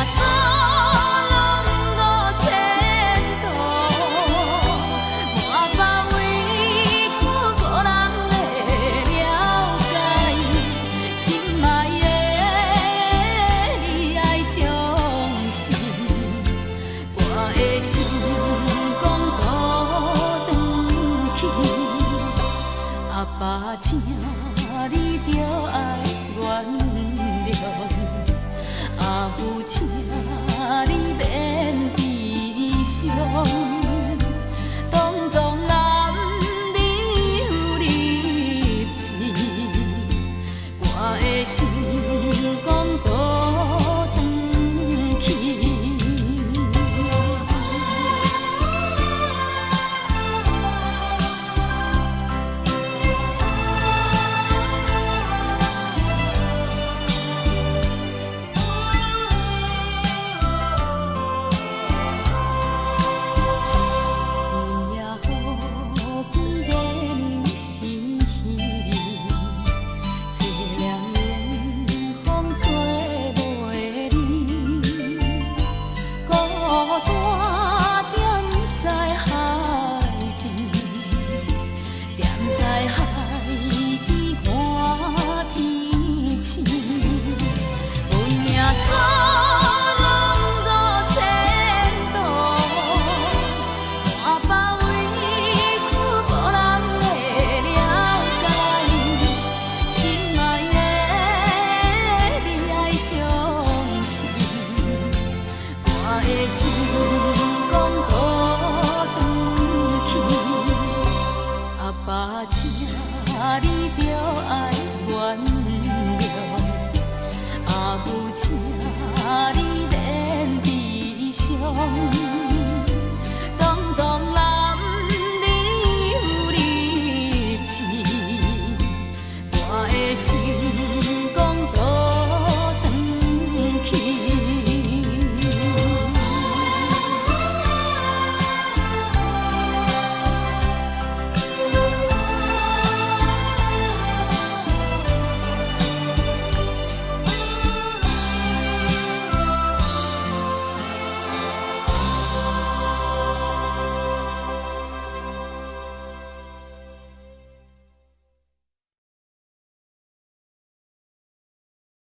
走攏無前途，滿腹委屈無人會了解，心愛的你愛相信，我的心講倒轉去。阿爸，請你著愛原諒，阿母，請你免悲傷。當當男兒有立志，我的心講倒轉去。今夜雨天月娘心稀微，凄涼冷風吹袂離，孤單踮在海邊，踮在海邊看天星，運命走攏無前途，滿腹委屈無人會了解，心愛的你愛相信，我的心講倒轉去。阿爸，請你著愛原諒，阿母，請你免悲傷。當當男兒有立志，我的心